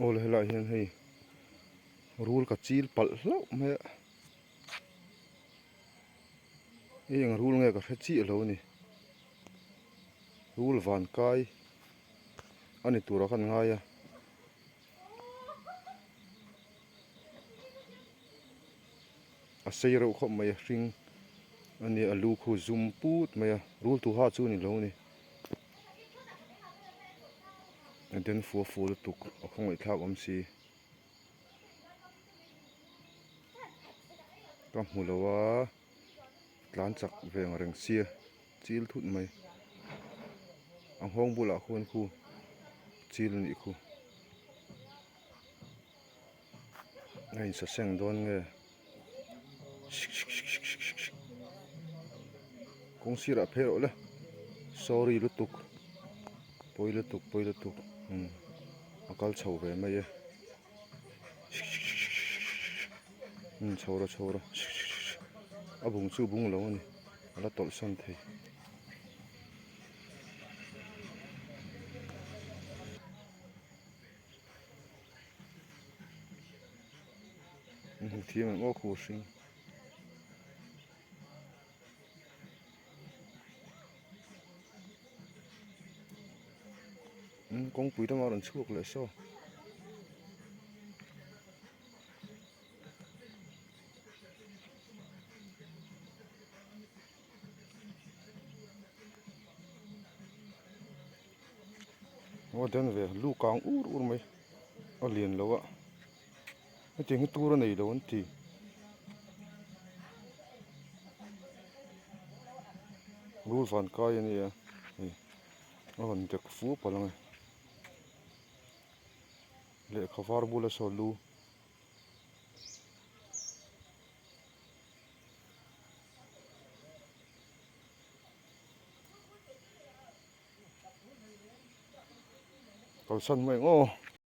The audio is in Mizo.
Aw le helaiah hian hei rul ka chil palh hlauh mai a hei eng rul nge ka hre chiah lo a ni rul van kai a ni turah khan ngai a. A sei reuh khawp mai a hring a nia a lu khu zum put mai a rul tuha chu a ni lo a ni a den fua fua lutuk a khawngaih thlak awm si ka hmu lo a tlan chak ve ang reng sia chil thut mai a nghawng bulah khuan khu chil a nih khu. A insaseng dawn nge kawng sirah phei rawh le sorry lutuk pawi lutuk pawi lutuk umm a kal chho ve mai e umm chho rawh chho rawh a bung chu bung lo a ni a la tawlh sawn thei. Hmu thiam em aw khu hring. Kawngpui lamah a rawn chhuak leh saw. Aw den ve lu kang ur ur mai a lian lo a hetiang hi tur a nei lo an ti rul van kai a nia hei a rawn dek fuh palh ang e lehkha var bula saw lu. Kalsan mai ang aw.